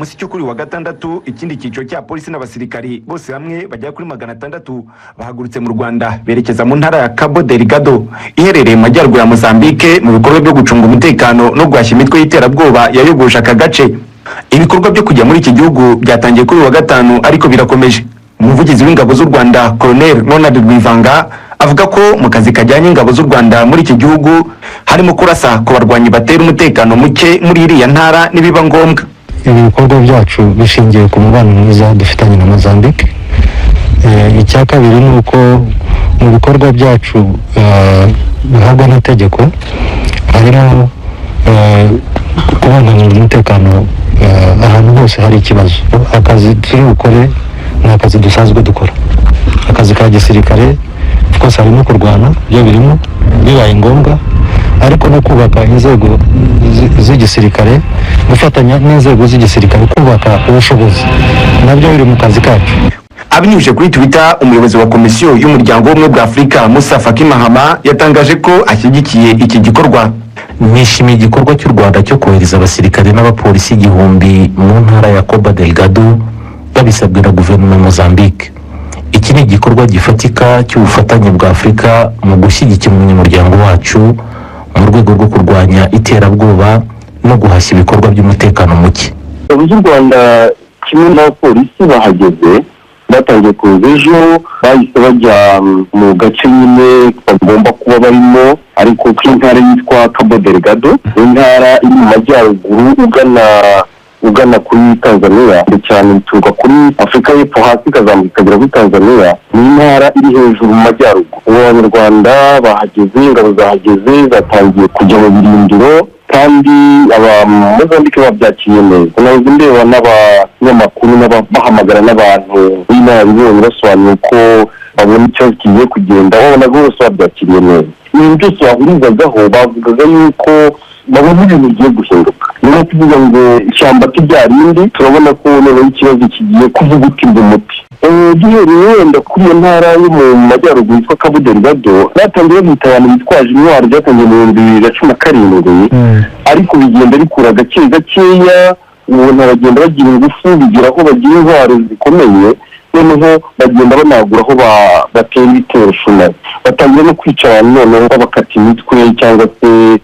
Gicamunsi cyo kuri wa gatandatu, ikindi cyiciro cya polisi n'abasirikari bose hamwe bagera kuri 600 bahagurutse mu Rwanda berekeza mu ntara ya Cabo Delgado iherereye mu majyaruguru ya Mozambique mu bikorwa byo gucunga umutekano no guhashya imitwe y'iterabwoba yayogoje aka gace. Ibikorwa byo kujya muri iki gihugu byatangiye kuri uyu wa gatanu, ariko birakomeje. Umuvugizi w'ingabo z'u Rwanda, Colonel Ronald Rwivanga, avuga ko mu kazi kajyanye ingabo z'u Rwanda muri iki gihugu harimo kurasa ku barwanyi batera umutekano muke muri iriya ntara nibiba ngombwa. Ibi bikorwa byacu bishingiye ku mubano mwiza dufitanye na Mozambique. Icya kabiri ni uko mu bikorwa byacu bihabwa n'itegeko harimo kubungabunga umutekano ahantu hose hari ikibazo. Akazi turi bukore ni akazi dusanzwe dukora, akazi ka gisirikare rwose, harimo kurwana byo birimo bibaye ngombwa, ariko no kubaka inzego z'igisirikare, gufatanya n'inzego z'igisirikare kubaka ubushobozi, nabyo biri mu kazi kacu. Abinyujije kuri Twitter, umuyobozi wa Komisiyo y'Umuryango w'Ubumwe bwa Afurika, Musa Faki Mahama, yatangaje ko ashyigikiye iki gikorwa. Nishimiye igikorwa cy'u Rwanda cyo kohereza abasirikare n'abapolisi 1000 mu ntara ya Cabo Delgado babisabwe na guverinoma ya Mozambique. Iki ni igikorwa gifatika cy'ubufatanye bwa Afurika mu gushyigikira umunyamuryango wacu mu rwego rwo kurwanya iterabwoba no guhashya ibikorwa by'umutekano muke. Ingabo z'u Rwanda kimwe n'abapolisi bahageze, batangiye kuza ejo, bahise bajya mu gace nyine bagomba kuba barimo, ariko k'intara yitwa Cabo Delgado, intara iri mu majyaruguru ugana kuri Tanzania cyane, bituruka kuri Afurika y'Epfo hasi ikazamuka ikagera kuri Tanzania. Ni intara iri hejuru mu majyaruguru. Ubu Abanyarwanda bahageze, ingabo zahageze, zatangiye kujya mu birindiro, kandi Abamozambike babyakiriye neza. Nahoze ndeba n'abanyamakuru bahamagara n'abantu b'inararibonye basobanuye uko babona ikibazo kigiye kugenda, wabonaga bose babyakiriye neza. Ibintu byose bahurizagaho, bavugaga yuko babona ibintu bigiye guhinduka. Ni nko kuvuga ngo ishyamba rindi, turabona ko noneho ikibazo kigiye kuvugutirwa umuti. Duhereye wenda kuri iyo ntara yo mu majyaruguru yitwa Cabo Delgado, batangiye babyita abantu bitwaje intwaro, byatangiye mu 2017, ariko bigenda bikura gake gakeya, ubona bagenda bagira ingufu, bigera aho bagira intwaro zikomeye, noneho bagenda banagura aho batera ibitero shuma, batangira no kwica abantu, noneho babakata imitwe cyangwa se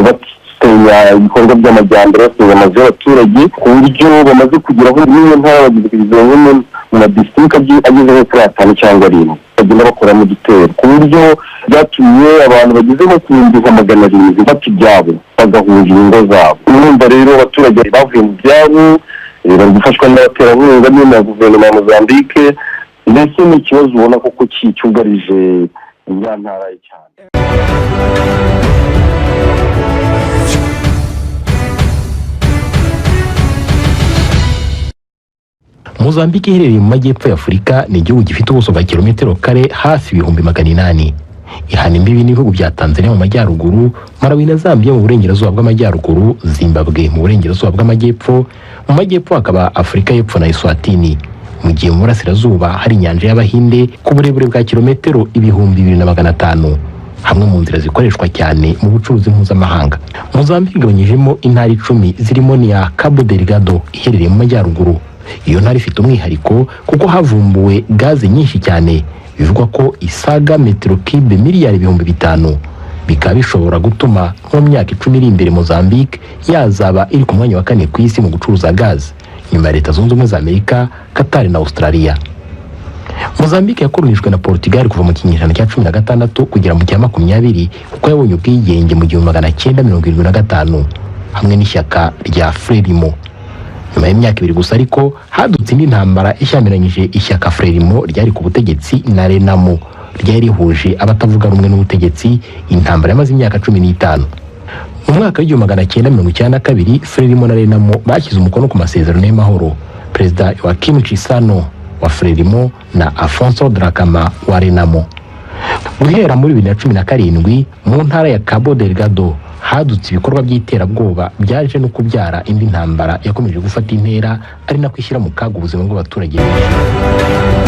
basenya ibikorwa by'amajyambere, basenya amazu y'abaturage, ku buryo bamaze kugeraho n'iyo ntara bageze kugeza nko mu madistrict ageze nko kuri atanu cyangwa arindwi bagenda bakoramo udutero, ku buryo byatumye abantu bageze nko ku 700,000 bata ibyabo, bagahungira ingo zabo. Urumva rero abaturage bavuye mu byabo, bari gufashwa n'abaterankunga nyine na guverinoma ya Mozambique. Mbese ni ikibazo ubona koko cyugarije ya ntara cyane. Mozambique iherereye mu majyepfo ya Afurika, ni igihugu gifite ubuso bwa kilometero kare hafi 800,000. Ihana imbibi n'ibihugu bya Tanzania mu majyaruguru, Malawi na Zambia mu burengerazuba bw'amajyaruguru, Zimbabwe mu burengerazuba bw'amajyepfo, mu majyepfo hakaba Afurika y'Epfo na Eswatini, mu gihe mu burasirazuba hari inyanja y'Abahinde ku burebure bwa kilometero 2500, hamwe mu nzira zikoreshwa cyane mu bucuruzi mpuzamahanga. Mozambique igabanyijemo intara 10 zirimo n'iya Cabo Delgado iherereye mu majyaruguru. Iyo ntara ifite umwihariko kuko havumbuwe gaze nyinshi cyane, bivugwa ko isaga metero kibe miliyari 5000, bikaba bishobora gutuma nko mu myaka 10 iri imbere Mozambique yazaba iri ku mwanya wa kane ku isi mu gucuruza gaze, nyuma ya Leta Zunze Ubumwe za Amerika, Qatar na Australia. Mozambique yakolonijwe na Portugal kuva mu kinyejana cya 16 kugera mu cya 20, kuko yabonye ubwigenge mu 1975 hamwe n'ishyaka rya Frelimo. Nyuma y'imyaka 2 gusa ariko hadutse indi ntambara ishyamiranyije ishyaka Frelimo ryari ku butegetsi na Renamo ryari rihuje abatavuga rumwe n'ubutegetsi, intambara yamaze imyaka 15. Mu mwaka w'1992 Frelimo na Renamo bashyize umukono ku masezerano y'amahoro. Perezida Joaquim Chissano wa Frelimo na Afonso Dhlakama wa Renamo. Guhera muri 2017 mu ntara ya Cabo Delgado hadutse ibikorwa by'iterabwoba byaje no kubyara indi ntambara yakomeje gufata intera, ari nako ishyira mu kaga ubuzima bw'abaturage benshi.